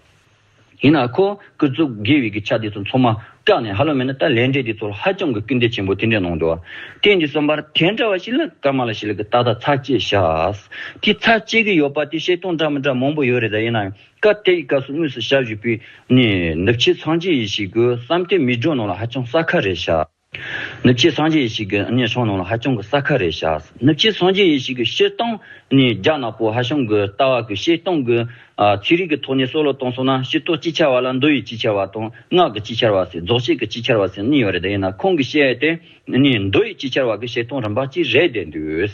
ཡིན་ན་ཁོ་ཀུན་རྫོབ་དགེ་བའི་གི་ཆ་དེ་ཚོ་ཚང་མ་བཀག་ནས་ཧ་ལམ་མེད་ན་ད་ལས་འབྲས་དེ་ཚོ་ལ་ཧ་ཅང་གི་སྐུལ་འདེད་ཆེན་པོ་དེ་འདྲ་གནང་འདུག་བ། དེ་འདི་གསུམ་པར་དེ་འདྲ་བ་ཞིག་ལ་ཀ་མ་ལ་ཤཱི་ལའི་གི་ཏག་ཏག་ཚར་བཅད་བཞག་དེ་ཚར་བཅད་གི་ཡོད་པ་དེ་བཤད་སྟངས་འདྲ་མི་འདྲ་མང་པོ་ཡོད་རེད། ད་ཡིན་ན་ཡང་སྐབས་དེའི་སྐབས་སུ་དངོས་སུ་ཞབས་ཞུས་པའི་ནི་ནུབ་ཕྱེད་སངས་རྒྱས་ཡེ་ཤེས་ཀྱི་བསམ་གཏན་མིག་སྒྲོན་ནང་ལ་ཧ་ཅང་གསལ་ཁ་རེད་བཞག་ནུབ་ཕྱེད་སངས་རྒྱས་ཡེ་ཤེས་ཀྱི་ཨ་ནི་ཤོག་ནང་ལ་ཧ་ཅང་གི་གསལ་ཁ་རེད་བཞག་ནུབ་ཕྱེད་སངས་རྒྱས་ཡེ་ཤེས་ཀྱི་སྤྱིར་བཏང་ནི་རྒྱ་ནག་པོ་ཧ་ཤང་གི་ལྟ་བ་གི་སྤྱིར་བཏང་གི་ཨ་ཚིག་རིས་ཀྱི་ཐོག་ནས་སྲོལ་ལ་བཏང་སོང་ན་སྤྱིར་བཏང་ཅིག་ཆར་བ་ལ་མདོ་ཡི་ཅིག་ཆར་བ་དང་སྔགས་ཀྱི་ཅིག་ཆར་བ་ཟེར། རྫོགས་ཆེན་གྱི་ཅིག་ཆར་བ་ཟེར་གཉིས་ཡོད་རེད། དེ་ཡིན་ན་ཁོང་གིས་བཤད་དེ་ནི་མདོ་ཡི་ཅིག་ཆར་བ་གི་སྤྱིར་བཏང་རིམ་པ་གཅིག་རེད་བསྡད་འདུག་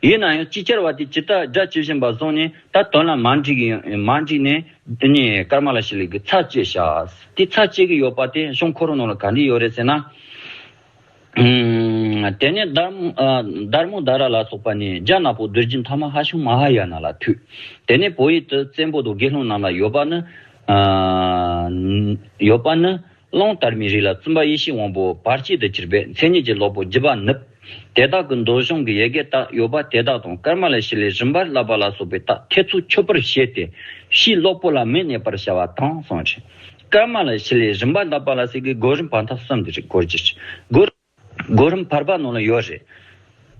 ཡིན་ན་ཡང་ཅིག་ཆར་བ་དེ་ཇི་ལྟར་སྒྲ་ཇི་བཞིན་པ་བཟུང་ནས་ད་དོན་ལ་མ་འགྲིག་གི་ཡོད། མ་འགྲིག་ནས། དེ་ནས་ཀརྨ་ལ་ཤཱི་ལའི་གི་ཚར་བཅད་བཞག་དེ་ཚར་བཅད་ཀྱི་ཡོད་པ་དེ་གཞུང་ཁོ་རང་ནང་ལ་ག་འདྲ་ཡོད་རེད་ཟེར་ན། ཨུམ། དེ་ནས་དྷརྨ་ཨ་དྷརྨོ་དྷ་ར་ལ་སོགས་པ་ནས་རྒྱ་ནག་པོ་གདུལ་བྱའི་མཐའ་དམག་ཧ་ཤང་མ་ཧཱ་ཡ་ན་ལ་ཐུག་དེ་ནས་བོད་ཡུལ་དུ་བཙན་པོ་དང་དགེ་སློང་རྣམས་ལ་ཡོད་པ་ནི། ཨ་ཡོད་པ་ནི། གླང་དར་མའི་རིགས་ལ་བཙུན་པ་ཡེ་ཤེས་དབང་པོ་བར་ཆད་དུ་གྱུར་པས་མཚན་ཉིད་ཀྱི་གློ་བུར་རྒྱུད་པ་ནུབ། དེ་དག་གི་མདོ་གཞུང་གི་ཡི་གེ་དག་ཡོད་པ་དེ་དག་དང་ཀརྨ་ལ་ཤཱི་ལའི་རིམ་པར་བསླབ་པ་ལ་སོགས་པའི་དག་ཐེ་ཚོམ་ཆོད་པར་བྱས་ཏེ་ཕྱིའི་གློ་བུར་ལ་མི་གནས་པར་བྱ་བ་དང་གསུངས་རེད། ཀརྨ་ལ་ཤཱི་ལའི་རིམ་པར་བསླབ་པ་ལ་ཟེར་གི་གོ་རིམ་བར་ཐག་གསུམ་དེ་རེད། གོ་རྒྱུ་རེད། གོ་གོ་རིམ་བར་པ་ནང་ལ་ཡོད་རེད།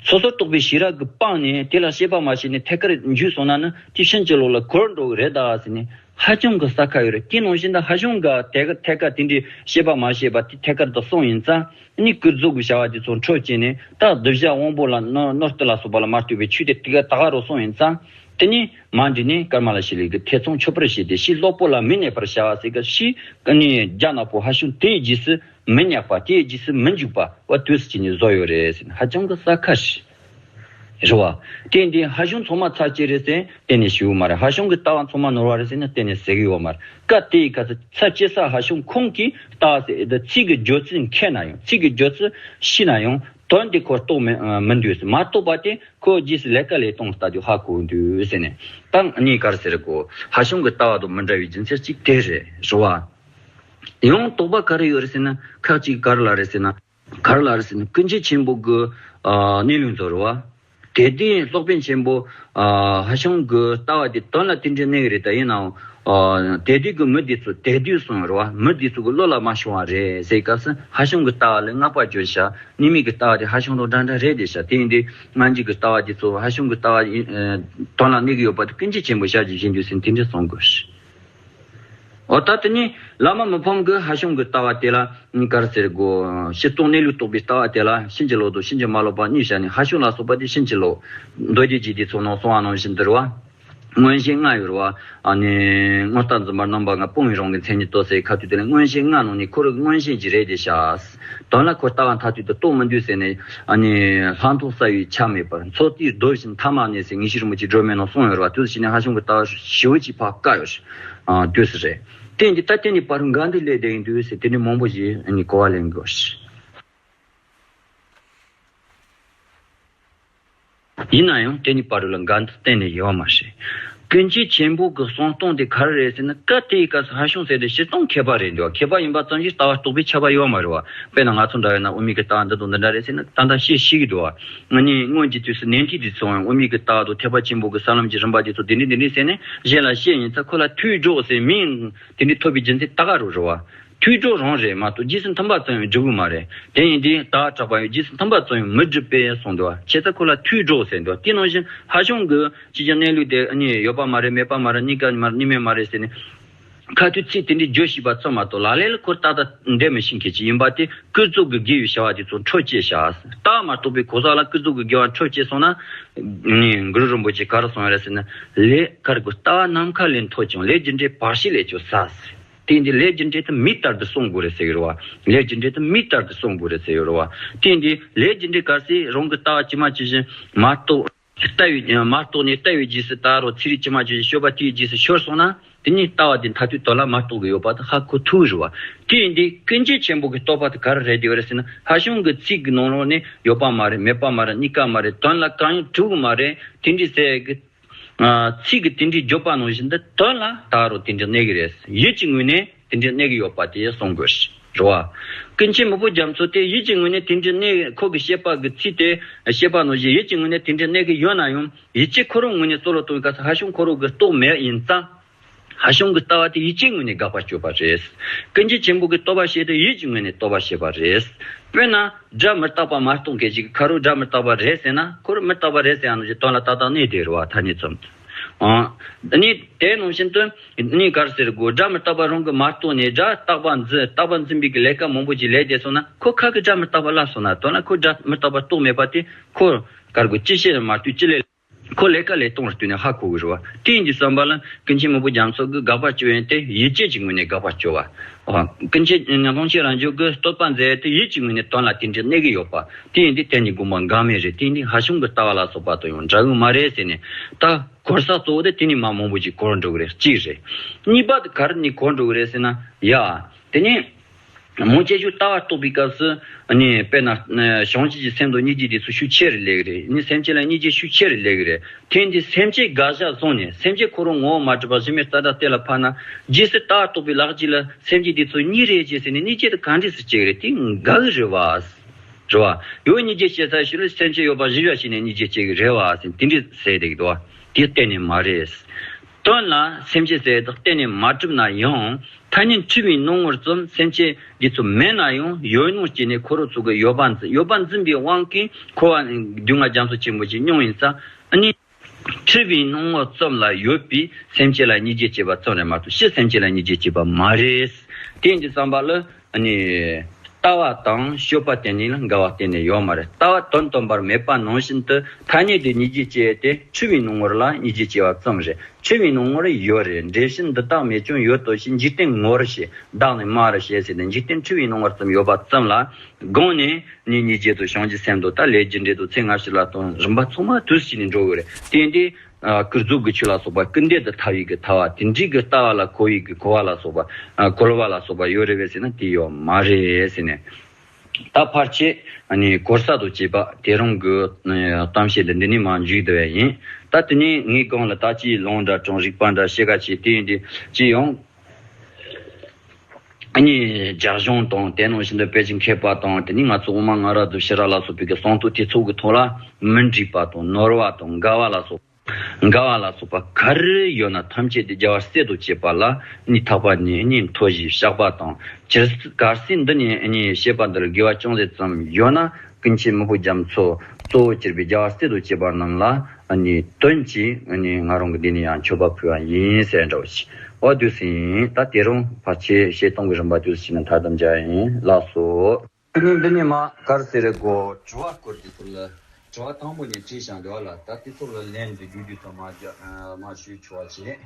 སོ་སོར་རྟོག་པའི་ཤེས་རབ་ཀྱིས་སྤངས་ནས་དེ་ལ་དཔྱད་པ་མ་བྱས་ནས་ཐད་ཀར་འཇུས་སོང་ན་ནི་དེ་ཕྱིན་ཅི་ལོག་ལ་གོལ་འགྲོ་གི་རེད་ད་ཟེར་ནས་ཧ་ཅང་གི་གསལ་ཁ་ཡོད་རེད། དེ་ནང་བཞིན་དུ་ཧ་ཅང་གི་ཐད་ཀར་ཐད་ཀར་དེ་འདྲའི་དཔྱད་པ་མ་བྱས་པ་དེ་ཐད་ཀར་དུ་གསུངས་ཡིན་ཙང་ནི་ཀུན་རྫོབ་ཀྱི་བྱ་བ་དེ་ཚོ་འཕྲོ་བཅད་ནས་ད་གདུལ་བྱ་དབང་པོ་ལ་ནོར་ནོར་རྟུལ་ལ་སོགས་པ་ལ་མ་ལྟོས་པའི་ཆོས་དེ་དེ་ག་ད་ག་རུ་གསུངས་ཡིན་ཙང་དེ་ནི་མ་འདྲི་ནས་ཀརྨ་ལ་ཤཱི་ལའི་གི་ཐེ་ཚོམ་ཆོད་པར་བྱས་ཏེ་ཕྱིའི་གློ་བུར་ལ་མི་གནས་པར་བྱ་བ་ཟེར་གི་ཕྱིའི་ནི་རྒྱ་ནག་པོ་ཧ་ཤང་དེའི་རྗེས་སུ། མི་སྙེག་པ་དེའི་རྗེས་སུ་མི་འཇུག་པ་བ་དུས་སུ་བྱས་ནས་བཟོ་ཡོད་རེད་ཟེར་ནས་ཧ་ཅང་གི་གསལ་ཁ་ཞིག་རེད་བ། དེ་འདི་ཧ་ཤང་ཚང་མ་ཚར་བཅད་རེད་ཟེར་གཏན་ནས་ཞུ་གི་མ་རེད། ཧ་ཤང་གི་ལྟ་བ་ཚང་མ་ནོར་བ་རེད་ཟེར་ན་གཏན་ནས་ཟེར་གི་ཡོད་མ་རེད། སྐབས་དེའི་སྐབས་སུ་ཚར་བཅད་ས་ཧ་ཤང་ཁོང་གིས་ལྟ་བ་ཟེར་དེ་ཚིག་གི་བརྗོད་ཚུལ་མཁས་ན་ཡང་ཚིག་གི་བརྗོད་ཚུལ་ཤེས་ན་ཡང་དོན་དེ་ཁོ་རྟོགས་མི་མི་འདུག་ཟེར། མ་རྟོགས་པ་དེ་ཁོ་རྗེས་སུ་ལས་ཀ་ལས་གཏོང་ལྟ་དུས་ཧ་གོ་འདུག་ཟེར་ནས་ད་ངས་ག་རེ་ཟེར་དགོས། ཧ་ཤང་གི་ལྟ་བ་དང་མི་འདྲ་བའི་རྒྱུ་མཚན་གཅིག་དེ་རེད་རེད་བ། ཡང་དོགས་པ་ག་རེ་ཡོད་རེད་ཟེར་ན། ཁག་ཅིག་ག་རེ་ལ་རེད་ཟེར་ན། ག་རེ་ལ་རེད་ཟེར་ན་ཀུན་མཁྱེན་ཆེན་པོ་གི་ཨ་གནས་ལུགས་ཚོ་རེད་བ། དེ་དུས་སློབ་དཔོན་ཆེན་པོ་ཨ་ཧ་ཤང་གི་ལྟ་བ་དེ་དོན་ལ་དེ་འདྲའི་གནས་ཀྱི་རེད། ད་ཡིན་ནའང་ཨ་དེ་དུས་ཀྱི་མི་དེ་ཚོ་དེ་དུས་གསུངས་རེད་བ། མི་དེ་ཚོ་གི་བློ་ལ་མ་ཤོང་བ་རེད་ཟེར་སྐབས་སུ་ཧ་ཤང་གི་ལྟ་བ་ལ་བསྔགས་པ་བརྗོད་བྱ། གཉིས་མེད་ཀྱི་ལྟ་བ་དེ་ཧ་ཤང་དང་འདྲ་འདྲ་རེད་དེ་བྱ། དེ་ཡིན་དུས་སྔ་འཇུག་གི་ལྟ་བ་དེ་ཚོ་ཧ་ཤང་གི་ལྟ་བ་ཡིན་ཨ་དོན་ལ་གནས་ཀྱི་ཡོད་པ་དེ་ཀུན་མཁྱེན་ཆེན་པོ་ཞལ་གྱིས་བཞེས་འདུག་ཟེར་དེ་འདྲ་གསུང་དགོས། འོ་ད་དེ་ནི་བླ་མ་མི་ཕམ་གྱི་ཧ་ཤང་གི་ལྟ་བ་དེ་ལ་ག་རེ་ཟེར་དགོས། སྤྱིར་བཏང་གནས་ལུགས་རྟོགས་པའི་ལྟ་བ་དེ་ལ་ཕྱིན་ཅི་ལོག་དང་ཕྱིན་ཅི་མ་ལོག་པ་གཉིས་བྱས་ནས་ཧ་ཤང་ལ་སོགས་པ་དེ་ཕྱིན་ཅི་ལོག་མདོ་སྡེ་རྒྱན་དེ་ཚོ་ནང་གསུངས་པ་ནང་བཞིན་དུ་རེད་བ། མངོན་ཞེན་ལྔ་ཡོད་རེད་བ། ཨ་ནི་མངོན་རྟོགས་འཛིན་པ་རྣམ་པ་ལྔ་སྤོང་བའི་རང་གི་མཚན་ཉིད་རྟོགས་ཟེར་ཁ་ཐུག་དེ་ལ་མངོན་ཞེན་ལྔ་ནང་ནས་ཁོ་རང་གི་མངོན་ཞེན་གྱི་རེད་དེ་བྱ། དོན་ལ་ཁོ་ལྟ་བ་མཐར་ཐུག་ཏུ་རྟོགས་མི་འདུག་ཟེར་ནས་ཨ་ནི་ལྷག་མཐོང་གསལ་བའི་ཆ་མེད་པར་མཚོ་དེའི་རྡོ་བཞིན་ཐ་མ་ནས་ཟེར་ངེས་ཤེས་རིན་པོ་ཆེའི་སྒྲོན་མེ་ནང་གསུངས་ཡོད་རེད་བ། དུས་སུ་བྱས་ནས་ཧ་ཤང་གི་ལྟ་བ་ཞེ་པོ་ཅིག་ཕར་བཀག་ཡོད་རེད། ཨ་དུས་སུ་རེད། དེ་འདི་ལྟ་དེ་ནི་བར་འགའ་འདི་ལས་བསྡད་ཡིན་དུས་ཟེར་དེ་ནི་མང་པོ་ཞིག་ཨ་ནི་གོ་བ་ལེན་དགོས་རེད། ཡིན་ན་ཡང་དེ་གཉིས་བར་ལ་འགལ་འདུ་གཏན་ནས་ཡོད་མ་རེད། ཀུན་མཁྱེན་ཆེན་པོ་གི་གསུང་སྟངས་དེ་ག་རེ་རེད་ཟེར་ན། སྐབས་དེའི་སྐབས་སུ་ཧ་ཤང་ཟེར་དེ་སྤྱིར་བཏང་མཁས་པ་རེད་འདུག་མཁས་པ་ཡིན་པ་ཙམ་གྱིས་ལྟ་བ་རྟོགས་པའི་ཁྱབ་པ་ཡོད་མ་རེད་བ། དཔེར་ན་ང་ཚོ་འདྲ་ཡོད་ན་དབུ་མའི་གི་ལྟ་བ་འདི་དང་འདི་འདྲ་རེད་ཟེར་ན་ད་ལྟ་བཤད་ཤེས་ཀྱི་འདུག་བ། ང་ནི་སྔོན་གྱི་དུས་སུ་ནན་ཏན་དུ་སོང་བའི་དབུ་མའི་གི་ལྟ་བ་དང་ཐེག་པ་ཆེན་པོ་གི་ས་ལམ་གྱི་རིམ་པ་དེ་ཚོ་དེ་འདྲ་དེ་འདྲ་ཟེར་ནས་གཞན་ལ་བཤད་ཡིན་ཙང་ཁོ་ལ་ཐོས་སྒྲོགས་ཟེར་མིང་དེ་འདྲ་ཐོབ་པའི་རྒྱུ་མཚན་ད་ག་རུ་རེད་བ། ཐོས་སྒྲོགས་རང་རེད་མ་གཏོགས་རྗེས་སུ་མཐུན་པ་ཙམ་ཡང་འགྲུབ་གི་མ་རེད། དེ་ཡིན་དུས་ད་དྲག་པ་ཡང་རྗེས་སུ་མཐུན་པ་ཙམ་ཡང་མི་འགྲུབ་པས་གསུངས་འདུག་བ། བྱས་ཙང་ཁོ་ལ་ཐོས་སྒྲོགས་ཟེར་འདུག་དེ་ནང་བཞིན་ཧ་ཤང་གི་ཕྱི་རྒྱལ་གནས་ལུགས་དེ་ཨ་ནི་ཡོད་པ་མ་རེད། མེད་པ་མ་རེད། གཉིས་ཀ་མ་རེད། གཉིས་མེད་མ་རེད་ཟེར་ནས་ ཁ་ཐུག་ཚིག་དེ་འདྲའི་བརྗོད་ཤེས་པ་ཙམ་མ་གཏོགས་ལག་ལེན་ལ་ཁོ་ཏག་ཏག་འགྲེལ་མི་ཤེས་མཁན་ཅིག་ཡིན་པ་དེ། ཀུན་རྫོབ་ཀྱི་དགེ་བའི་བྱ་བ་དེ་ཚོ་འཕྲོ་བཅད་བྱ། ལྟ་བ་མ་རྟོགས་པའི་གོ་ས་ལ་ཀུན་རྫོབ་ཀྱི་དགེ་བ་འཕྲོ་བཅད་སོང་ན། ནི་གུ་རུ་རིན་པོ་ཆེ་ག་རེ་གསུངས་ཡོད་རེད་ཟེར་ན། ལས་ཀར་གོ་ལྟ་བ་ནམ་མཁའ་ལས་མཐོ་ཀྱང་། ལས་ཀྱི་འབྲས་བར་ཆད་ལས་ཀྱང་ཟབ་ཟེར། དེ་འདི་ལས་ཀྱི་འབྲས་དེ་མེ་ལྟར་དུ་སྲུང་དགོས་རེད་ཟེར་གི་རེད་བ། ལས་ཀྱི་འབྲས་དེ་མེ་ལྟར་དུ་སྲུང་དགོས་རེད་ཟེར་གི་རེད་བ། དེ་འདི་ལས་ཀྱི་འབྲས་གལ་སྲིད་རང་གི་ལྟ་བ་ཇི་མ་ཇི་བཞིན་མ་རྟོགས། ལྟ་བའི་མ་རྟོགས་ནས་ལྟ་བའི་རྗེས་སུ་ད་རུང་ཚིག་རིས་ཇི་མ་ཇི་བཞིན་སྤྱོད་པ་དེའི་རྗེས་སུ་ཤོར་སོང་ན། དེ་ནི་ལྟ་བ་དེ་མཐར་ཐུག་དོན་ལ་མ་རྟོགས་ཀྱི་ཡོད་པ་དེ་ཧ་གོ་ཐུབ་རེད་བ། དེ་ཡིན་དུས་ཀུན་མཁྱེན་ཆེན་པོ་གི་རྟོགས་པ་དེ་ག་རེ་རེད་དེ་བ་རེད་ཟེར་ན། ཧ་ཤང་གི་ཚིག་གི་ནང་ལོགས་ནས་ཡོད་པ་མ་རེད། མེད་པ་མ་རེད། གཉིས་ཀ་མ་རེད། དོན་ལ་གང་ཡང་གྲུབ་གི་མ་རེད། དེ་འདྲའི་ཟེར་གི། ཚིག་གི་དེ་འདྲའི་བརྗོད་པ་ནང་བཞིན་དུ་དོན་ལ་ད་རུང་དེ་འདྲའི་གནས་ཀྱི་རེད། ཡིད་ཀྱི་ངོས་ནས་དེ་འདྲའི་གནས་ཀྱི་ཡོད་པ་དེ་གསུང་དགོས་རེད་བ། ཀུན་མཁྱེན་མི་བོ་རྒྱ་མཚོ་དེ་ཡིད་ཀྱི་ངོས་ནས་དེ་འདྲའི་གནས། ཁོ་གི་བཤད་པ་གི་ཚིག་དེ་བཤད་པ་ནང་བཞིན་ཡིད་ཀྱི་ངོས་ནས་དེ་འདྲའི་གནས་ཀྱི་ཡོད་ན་ཡང་། ཡིད་ཀྱི་ཁོ་རང་ངོས་ནས་རྩོད་ལོ་གཏོང་བའི་སྐབས་སུ་ཧ་ཤང་ཁོ་རང་གི་རྟོགས་མེད་ཡིན་ཙང་། ཧ་ཤང་གི་ལྟ་བ་དེ་ཡིད་ཀྱི་ངོས་ནས་དགག་པ་སྤྱོད་པ་རེད། ཀུན་མཁྱེན་ཆེན་པོ་གི་རྟོགས་པ་བཤད་དེ་ཡིད་ཀྱི་ངོས་ནས་རྟོགས་པ་བཤད་པ་རེད། དཔེར་ན། སྒྲ་མི་རྟག་པ་མ་རྟོགས་མཁན་ཞིག་གིས་ཁ་རོག་སྒྲ་མི་རྟག་པ་རེད་ཟེར་ན། ཁོ་རང་མི་རྟག་པ་རེད་ཟེར་ཡང་ནོ་ཞིག་དོན་ལ་ཏག་ཏག་གནས་དེ་རེད་བ། ཐ་སྙད་ཙམ། ཨང་། ཨ་ནི་དེ་ནང་བཞིན་དུ་ནི་ག་རེ་ཟེར་དགོས། སྒྲ་མི་རྟག་པ་རང་གིས་མ་རྟོགས་ནས་སྒྲ་རྟག་པ་འཛིན། རྟག་པ་འཛིན་པའི་གི་ལས་ཀ་མང་པོ་ཅིག་ལས་བསྡད་སོང་ན། ཁོ་ཁ་གི་སྒྲ་མི་རྟག་པ་ལབ་སོང་ན། དོན་ལ་ཁོ་སྒྲ་མི་རྟག་པ་རྟོགས་མེད་པ་དེ་ཁོ་ག་རེ་དགོས། ཅི་བཤད་ན་མ་ལྟོས། ཅི་ལས། ཁོ་ལས་ཀ་ལས་སྟངས་ལ་ལྟོས་ནས་ཧ་གོ་གི་རེད་བ། དེ་ཡིན་དུས་ཙམ་པ་ལ་ཀུན་མཁྱེན་མི་བོ་རྒྱ་མཚོ་གིས་དགག་པ་སྤྱོད་ཡོན་དེ་ཡིད་བྱེད་ཀྱི་ངོས་ནས་དགག་པ་སྤྱོད་པ། ཨ། ཀུན་མཁྱེན་ཀློང་ཆེན་རབ་འབྱམས་ཀྱིས་རྟོགས་པ་མཛད་དེ་ཡིད་ཀྱི་ངོས་ནས་དོན་ལ་དེ་འདྲའི་གནས་ཀྱི་ཡོད་པ། དེ་ཡིན་དུས་དེ་གཉིས་དགོངས་པ་འགལ་མེད་རེད། དེ་ཡིན་དུས་ཧ་ཤང་གི་ལྟ་བ་ལ་སོགས་པ་དང་ཡང་འདྲ་གི་མ་རེད་ཟེར་ནས། ད་གོ་ས་གཙོ་བོ་དེ་དེ་ནས་མ་མང་པོ་ཅིག་གོ་འགྲོ་གི་རེད། གཅིག་རེད། གཉིས་པ་དེ་ག་རེ་ནས་གོ་འགྲོ་གི་རེད་ཟེར་ན། ཡ། དེ་ནས། མང་ཆེ་ཤོས་ལྟ་བ་རྟོགས་པའི་སྐབས་སུ། ཨ་ནི་དཔེར་ན་བྱང་ཆུབ་ཀྱི་སེམས་དང་སྙིང་རྗེ་དེ་ཚོ་ཤུགས་ཆེ་རུ་སླེབས་ཀྱི་རེད། ཨ་ནི་སེམས་ཅན་ལ་སྙིང་རྗེ་ཤུགས་ཆེ་རུ་སླེབས་ཀྱི་རེད། དེ་ཡིན་དུས་སེམས་ཅན་དགག་བྱ་བཟུང་ནས་སེམས་ཅན་ཁོ་རང་ངོ་བོ་མ་གྲུབ་པ་གཞི་མེད་རྩ་བྲལ་གཏན་ལ་ཕབ་ན། རྗེས་སུ་ལྟ་བ་རྟོགས་པའི་ལག་རྗེས་ལ་སེམས་ཅན་དེ་ཚོ་གཉིས་རེད་ཅེས་ཟེར་ནས་སྙིང་རྗེ་དེ་ག་འདྲས་སུ་སྐྱེ་གི་རེད། དེ་འགལ་གི་རེད་བ། རེད་བ། ཡང་སྙིང་རྗེ་སྐྱེ་ས་ཞིག་ལ་སེམས་ཅན་ཡོད་པ་གཞི་བཞག་བྱས་ནས་སྙིང་རྗེ་སྐྱེ་གི་རེད་བ་ཟེར་དེ་འདྲས་ཟེར་བསྡད་ཀྱི་འདུག་བ། དེ་གཏན་ནས་མ་རེད། དོན་ལ་སེམས་ཅན་ཟེར་དག་གཏན་ནས་མ་གྲུབ་ན་ཡང་། ཐ་སྙད་འཁྲུལ་བའི་སྣང་ངོར་ཙམ་སེམས་ཅན་འདི་ཚོ་མེད་ན་ཡང་ཡོད་སྣང་སྐྱེས་ནས་ཁོ་རང་ཚོ་གི་ཡོད་པ་འཛིན། ཡོད་པ་འཛིན་པའི་དབང་གིས་འཁོར་བ་སྡུག་བསྔལ་རྒྱ་མཚོ་ཆེན་པོ་ཞིག་མྱོང་ཡིན་ཙང་། ཨ་ནི་འཁྲུལ་བའི་སྣང་ངོ་ཙམ་ལ་ཡོད་པའི་སེམས་ཅན་ལ་སྙིང་རྗེ་སྐྱེས་པ་ཙམ་རེད་མ་གཏོགས་ཕྱིར་སེམས་ཅན་ལ་སྙིང་རྗེ་སྐྱེས་པ་མ་རེད། དེ་ཡིན་དུས་ཙམ་པ་ལ། ཨ་ནི། ལྟ་བ་དང་སྤྱོད་པ་དེ་གཉིས་ལ་འགལ་བ་གཏན་ནས་ཡོད་མ་རེད། ལྟ་བ་དོན་སྟོན་པར་མེད་པ་ནང་བཞིན་དུ་ཐ་སྙད་དེ་སྙིང་རྗེ་སྐྱེ་སྟེ་འཁྲུལ་བའི་སྣང་ངོར་ལ་སྙིང་རྗེ་སྐྱེ་བ་ཙམ་རེད། འཁྲུལ་བའི་སྣང་ངོར་ཡོད་རེད། འགྲེལ་བཤད་འདི་དག་མེད་ཀྱང་ཡོད་དོ་ཞེས། འཇིག་རྟེན་ངོར་ཞེས་བདག་ནི་སྨྲ་རུ་བྱེད་ཟེར་ནས། འཇིག་རྟེན་འཁྲུལ་བའི་སྣང་ངོར་ཙམ་ཡོད་པ་ཙམ་ལ་དགོངས་ནས་ནི་སྙིང་རྗེ་དང་བྱང་ཆུབ་སེམས་དང་། ད་ལས་རྒྱུ་འབྲས་དང་ཚེ་སྔ་ཕྱི་ལ་དང་རིམ་པ་ཚང་མ་དུས་ཕྱིས་ནས་འགྲོ་གི་རེད། དེ་ཡིན་དུས། ཨ། ཀུན་རྫོབ་ཀྱི་ཆོས་ལ་སོགས་པ་ཀུན་བདེ་དུ་ཐལ་བའི་གི་ཐལ་བ་དེ་འདྲའི་གི་ལྟ་བ་ལ་གོ་བའི་གི་གོ་བ་ལ་སོགས་པ། ཨ། གོལ་བ་ལ་སོགས་པ་ཡོད་རེད་པས་ཟེར་ན་དེ་ཡོད་མ་རེད་ཟེར་ནས། ད་ཕལ་ཆེར་ཨ་ནི་གོ་ས་དང་བཅས་པ་དེ་རིང་གི་གཏམ་བཤད་འདི་འདི་ནས་མར་མཇུག་བསྡུ་བ་ཡིན། ད་དེ་ནས་ངའི་སྒང་ལ་ད་ཅིག་ལུང་འདྲ་དྲངས། རིགས་པ་འདྲ་བཤད་ག་བྱས། དེ་ཡིན་དུས་ཅི་ཡང་། ཨ་ནི་རྒྱ་གཞུང་དང་དེ་ནང་བཞིན་དུ་དཔེ་ཆའི་མཁས་པ་དང་། དེ་ནས་ང་ཚོ་དབུ་མ་སྔ་རབས་ཏུ་ཕྱི་རབས་ལ་སོགས་པའི་གི་གསང་སྟོང་དེ་ཚོ་གི་ཐོག་ལ་མི་འགྲིག་པ་དང་ནོར་བ་དང་འགལ་བ་ལ་སོགས། འགལ་བ་ལ་སོགས་པ་ག་རེ་ཡོད་ན་ཐམས་ཅད་དེ་རྒྱལ་བ་སྲས་དང་བཅས་པ་ལ་ནི་ཐེག་པ་ནས་ནི་མཐོ་ཞིང་བཤགས་པ་དང་། ཇི་སྲིད་གལ་སྲིད་འདི་ནས་ནི་བཤད་པ་འདི་ལ་དགེ་བ་ཅུང་ཟད་ཙམ་ཡོད་ན། ཀུན་མཁྱེན་མི་བོ་རྒྱ་མཚོ་གཙོ་བོ་གྱུར་པའི་རྒྱལ་བ་སྲས་དང་བཅས་པ་རྣམས་ལ་ནི་དོན་གྱིས་ནི་ང་རང་གིས་འདི་ནས་ཡང་མཆོད་པ་ཕུལ་བ་ཡིན་ཟེར་འདྲ་བོ་ཞིག་འོ་དུས་ཟིན། ད་དེ་རིང་ཕལ་ཆེར་བཤད་སྟངས་ཀྱི་རིམ་པ་དུས་ཟིན་ན་མཐའ་དམ་བྱ་ཡིན། ལགས་སོ། འདི་ནས་མར་ག་རེ་ཟེར་རེད་གོ། དྲི་བ་སྐོར་དེ་ཚོ་ལ། དྲི་བ་དང་པོ་ནས་དྲིས་བཞག་འདུག་ལ། ད་དེ་ཚོ་ལ་ལན་དུ་རྒྱུག་རྒྱུག་ཙམ་མར་རྒྱག་མར་ཞུས་ཆོག་པ་བྱེད།